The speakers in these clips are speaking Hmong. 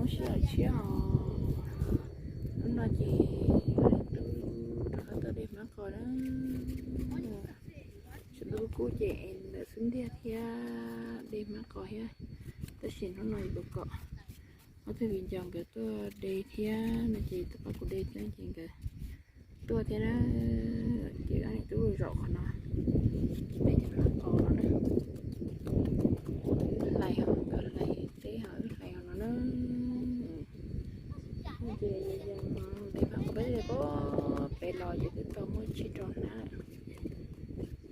Sib hawm tshiab os. Hnub no ces tub rov qab tuaj de hmab qos na. Sab ntuj kub kub ces ntawm xub ntiag thiab de hmab qos thiab. Tab sis hnub no kuv kom ob tug viv ncaus nkawd tuaj de thiab no ces tuaj pab kuv de thiab ces nkawd tuaj thiab na. Ces ob niam tub zaum qhov no, de cov hmab qos no na. Hlais ho nkawd hlais teb ho wb hlais ho no na. Ces de hmab qos peb de puag pem los ces twb tau muaj tsib rau hnab lawm.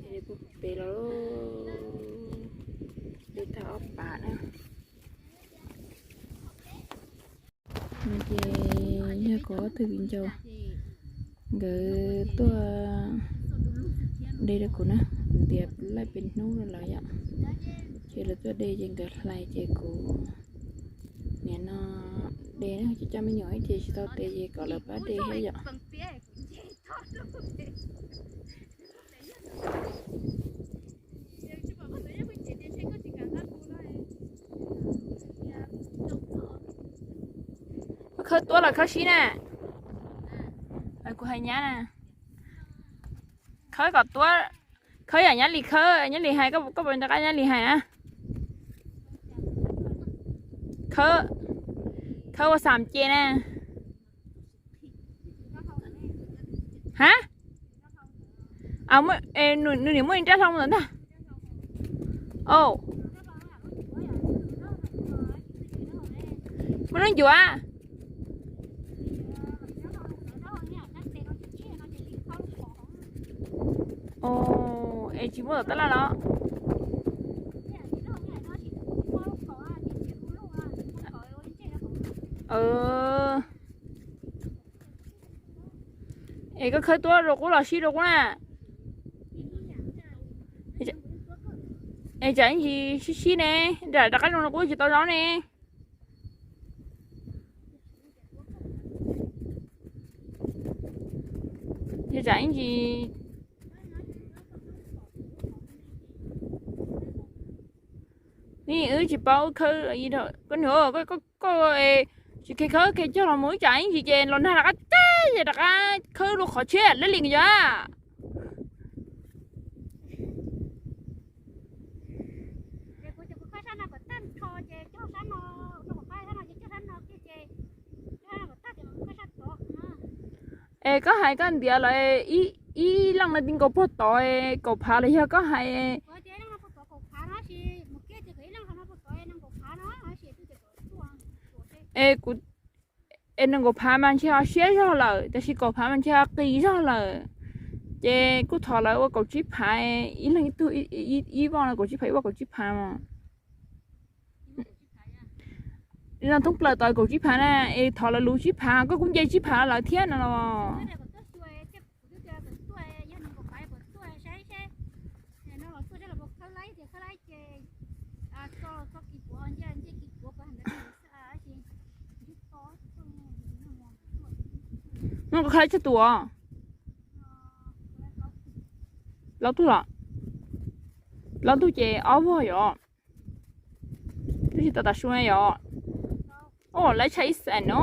De puag pem los, de tag ob pas na. No ces yog kuv ob tug viv ncaus nkawd tuaj de rau kuv na, ntiav laij peb hnub lawm yom. Ces lawv tuaj de ces nkawd hlais ces kuv nim no de na, coj coj me nyuam ces tsis tau tes ces kom lawv pab de thiab yom. Khawb tuab los khawb sib na? Kuv hais nyab na. Khawb kom tuab, khawb yam nyab li khawb, nyab li hais, koj puas nco qab nyab li hais na? Khawb, khawb ua xam ce na. Ha? Nws nim muaj ib nrab hlau mus ntag. Muaj lub ncuav. Es tsis muaj tom tab laj los? Es koj khawb tuab rau qub los sib rau qub na? Es tsam ib ntsis sib sib ne, nram rov qab zoo rau qub tsis tau zaub ne. Ces tsam ib ntsis, wb tsis paub khawb, koj nws, koj tsis kheev khawb kheev cog los mus ib tsam ib ntsis ces los nag rov qab teb ces rov qab khawb rau qhov tshiab lab li yom. Es koj hais koj ntiav lawm ib leej no ti nkaus puag tod kaum phav los yog koj hais? Es kuv, es nees nkaum phav mas ntshe ho siab zog lawm, tab sis kaum phav mas ntshe ho qis zog lawm. Ces kuj thov lawv ua kaum tsib phav, ib leeg ib tug, ib voj no kaum tsib phav, ib voj kaum tsib phav mas. Thoob plaws tau kaum tsib phav na, es thov lawv luv tsib phav, koj kuj nce tsib phav lawv thiab no los. No koj khawb txog tus os? Plaub tug los? Plaub tug ces ob voj yom. Twb tsis tau tas su yom. Lawv tshaj ib xees no.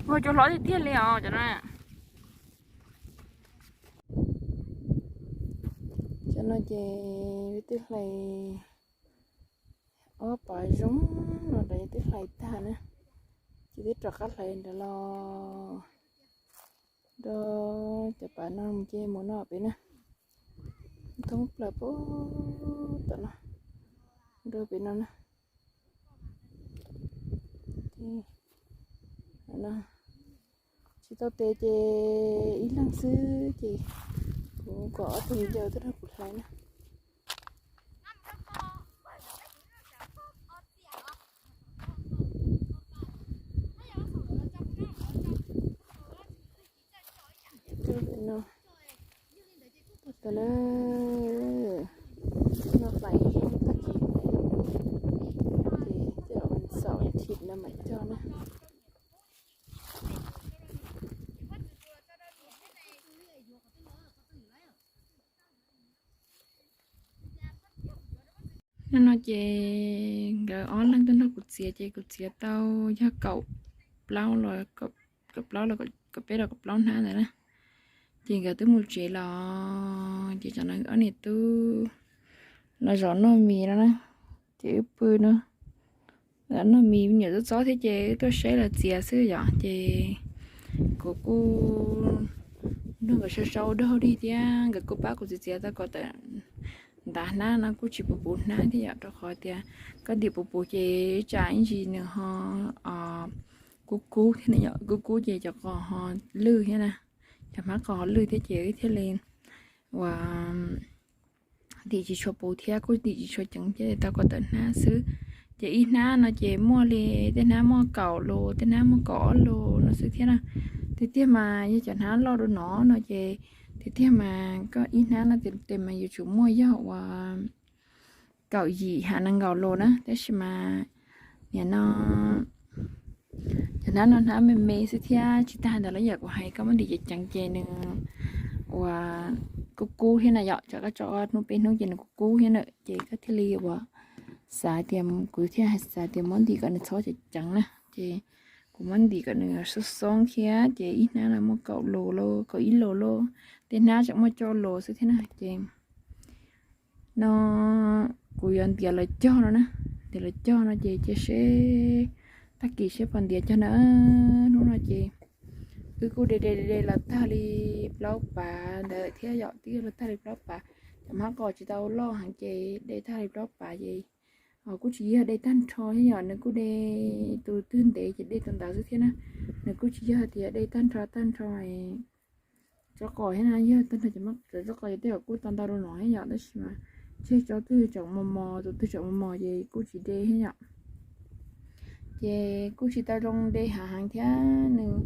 Ua cov hlob tiag tiag li os cov no. Cov no ces twb hlais ob pas zoo no lawm, twb hlais tag na, ces twb rov qab hlais ntawd los rau cov pas no mus ces mus no pem na, thoob plaws puag tom no rau pem no na. Tsis tau tes ces ib leeg xwb ces kuv kom ob tug viv ncaus tuaj nrog kuv hlais na. Tag kis no hlais tag kis, ces tej zaum xaum thim no mam cog na. Hnub no ces nkawd ob leeg tuaj nrog kuv txiav ces kuv txiav tau yog kaum plaub los, kaum plaub los kaum peb los kaum plaub hnab ntawd na. Ces nkawd twb mus tsev los, ces tsam no ob niam tub los zaum noj mis no na. Ces wb pw no, zaum noj mis me nyuam txob txob thiab ces wb tuaj saib lawv txiav xwb yom. Ces kuv kuj nrog nkawd sau sau ua dog dig thiab nkawd kuj pab kuv txiav txiav tau kom tawm ntav hnab no kuj tsis puv puv hnab thiab yom, rau qhov tias koj ntim puv puv ces tsam ib ntsis nws ho kub kub thiab, kub kub ces cov qos ho lwj thiab na, cov hmab qos ho lwj thiab ces wb thiaj li uas ntim tsis tshua puv thiab kuj ntim tsis tshua ceev thiab tau kom tawm hnab xwb. Ces ib hnab no ces muaj li, tej hnab muaj kaum lus, tej hnab muaj kaum ob lus no xwb thiab na. Tiag tiag mas yog cov hnab loj dua no no ces tiag tiag mas koj ib hnab no tes mas yuav tsum muaj yog uas kaum yim ha nees nkaum lus na, tab sis mas nim no cov hnab no hnab me me xwb thiab tsis tas ntawd los yog kuv hais koj muab ntim ceev ceev ces nws uas kub kub thiab na yom, tsam koj tso hnub peb hnub ces nws kub kub thiab na, ces koj thiaj li uas xav tias, kuv thiaj hais xav tias muab ntim kom nws txhob ceev ceev na, ces kuv muab ntim kom nws xoob xoob thiab ces ib hnab no muaj kaum lus lauj, kaum ib lus lauj, tej hnab tseem muaj cuaj lus xwb thiab na. Ces no kuv yuav ntiav lawv cog no na, ntiav lawv cog no ces cia seb tag kis seb puas ntiav cog na. Hnub no ces wb kuj de de de los tag li plaub pav ntawd thiab yom, twb los tag li plaub pav. Cov hmab qos tsis tau loj heev ces de tag li plaub pav ces kuj tsis yog de tag nrho thiab yom, nws kuj de tus twg ntev ces de tus ntawd xwb thiab na. Nws kuj tsis yog tias de tag nrho tag nrho tsob qos thiab na, yog tag nrho cov hmab, cov tsob qos ces tej zaum kuj tau ntau dua no thiab yom, tab sis mas tseg tsob twg tseem mos mos, tus twg tseem mos mos ces kuj tsis de thiab yom. Ces kuj tsis tau zoo de hav heev thiab, nws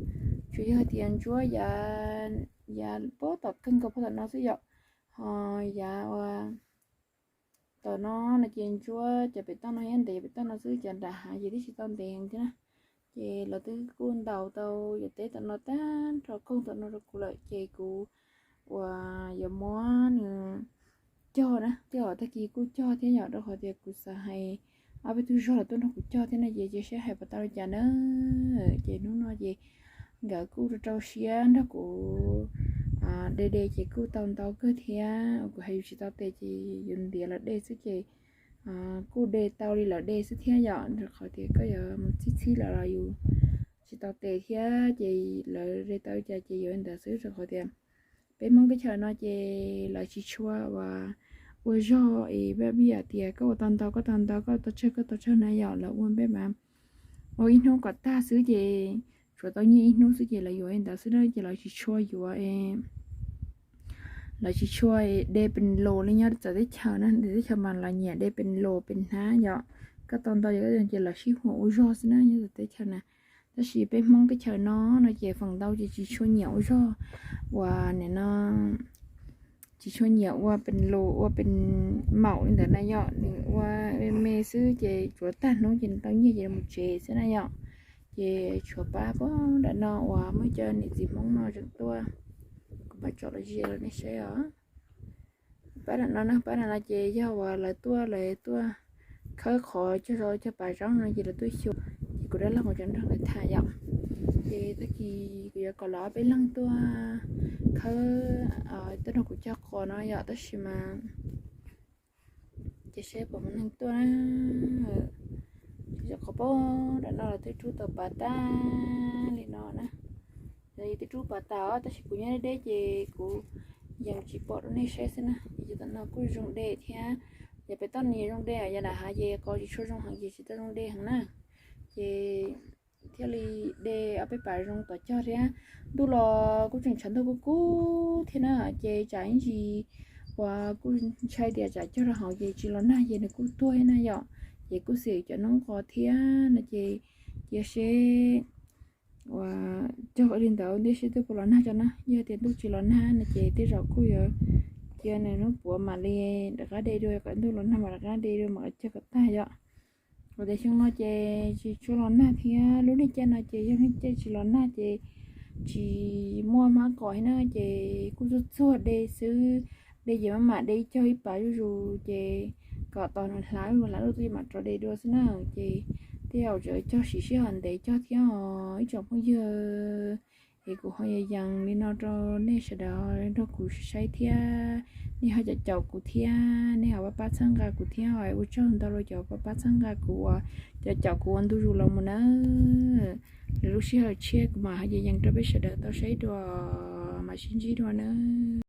tsuas yog tias ntsuab yav, yav puag tom kawg nkaus puag tom no xwb yom. Ho yav uas tom no no ces ntsuab cov pem toj no thiab ntev pem toj no xwb, cov nram hav ces twb tsis tau ntev heev thiab na. Ces lawv twb kuj ntaus tau yav teb tom no tag nrho koog tom no rau kuv lawm ces kuv uas yuav muab nws cog na, tej zaum tag kis kuj cog thiab yom, rau qhov tias kuv xav hais ob peb tug zog los tuaj nrog kuv cog thiab no ces cia seb hais puas tau li cas na. Ces hnub no ces nkawd kuj rau rau siab nrog kuv de de ces kuj tau ntau kawg thiab, kuv hais yus tsis tau tes ces yus ntiav lawv de xwb ces kuj de tau li lawv de xwb thiab yom, rau qhov tias koj yuav mus txhib txhib lawv los yus tsis tau tes thiab ces lawv de tau li cas ces yuav li ntawd xwb, rau qhov tias peb Hmoob teb chaws no ces lawv tsis tshua uas ua zog es pab pib hais tias koj ua tau ntau koj tau ntau, koj tau tsawg koj tau tsawg na yom, lawv ua peb mas ua ib hnub kom tag xwb ces tsuav tau nyiaj ib hnub xwb ces lawv yuav li ntawd xwb na, ces lawv tsis tshua yuav lawv tsis tshua de pes lus li nyob txawv teb chaws na, teb chaws mas lawv nyiam de pes lus pes hnab yom, koj tau ntau ces lawv sib huam ua zog xwb na nyob txawv teb chaws na. Tab sis peb Hmoob teb chaws no no ces feem ntau ces tsis tshua nyiam ua zog uas nim no tsis tshua nyiam ua pes lus ua pes maum li ntawd na yom, nws ua me me xwb ces tsuav tag hnub ces nws tau nyiaj ces mus tsev xwb na yom. Ces tshuav pab puag nram no uas muaj cov niam txiv Hmoob no tseem tuaj, kuv mam tsom los ze rau nej saib os. Pab nram no na, pab nram no ces yog uas lawv tuaj, lawv tuaj khawb qhov cog zos cog pas zoo no ces lawv tuaj xyuas, ces kuv dab laug kuv tseem nrog lawv tham yom. Ces tag kis kuv yuav kom lawv ob peb leeg tuaj khawb, tuaj nrog kuv cog qos no yom, tab sis mas ces seb puas muaj neeg tuaj na. Ces qhov puag nram no los twb rub tau pas tag li no na. Yog twb rub pas tas os, tab sis kuv nyob deb deb ces kuv yeej tsis pom rau nej saib xwb na. Ces tam no kuj zoo de thiab, yog pem toj nws zoo de, yog nram hav ces qos tsis tshua zoo heev ces tsis tau zoo de heev na. Ces thiaj li de ob peb pas zoo tom cog thiab. Ntuj los kuj tseem tshav ntuj kub kub thiab na, ces tsam ib ntsis uas kuj ntshai tias tsam cog rau hauv ces tsis los nag ces nws kuj tuag thiab na yom. Ces kuj xim cov noob qos thiab no ces cia seb uas cog li ntawd ntej seb twb puas los nag tso na. Yog tias ntuj tsis los nag no ces tej zaum kuj yuav cia nws hnub puav mam li rov qab de dua, kom ntuj los nag mam rov qab de dua mam cog kom tag yom. Ua tias xyoo no ces tsis tshua los nag thiab, lub niag caij no ces yog niag caij tsis los nag ces tsis muaj hmab qos thiab na, ces kuj txuag txuag de xwb. De ces maj mam de ib cog ib pas zuj zus ces kom tos nws hlav, hlav lub tuaj mam rov de dua xwb na. Ces tej zaum tseem cog siv sij hawm ntev cog thiab os ib tsoom phooj ywg. Es kuv ho yuav yees li no rau nej sawv daws nrog kuv saib thiab, nej ho caum caum kuv thiab, nej ho pab pab txhawb nqa kuv thiab os. Ua tsaug ntau rau cov pab pab txhawb nqa kuv uas cov caum kuv ua ntu zus los mus na. Lwm lub sij hawm tshiab kuv mam ho yuav yees rau peb sawv daws tau saib dua, mam sib ntsib dua na.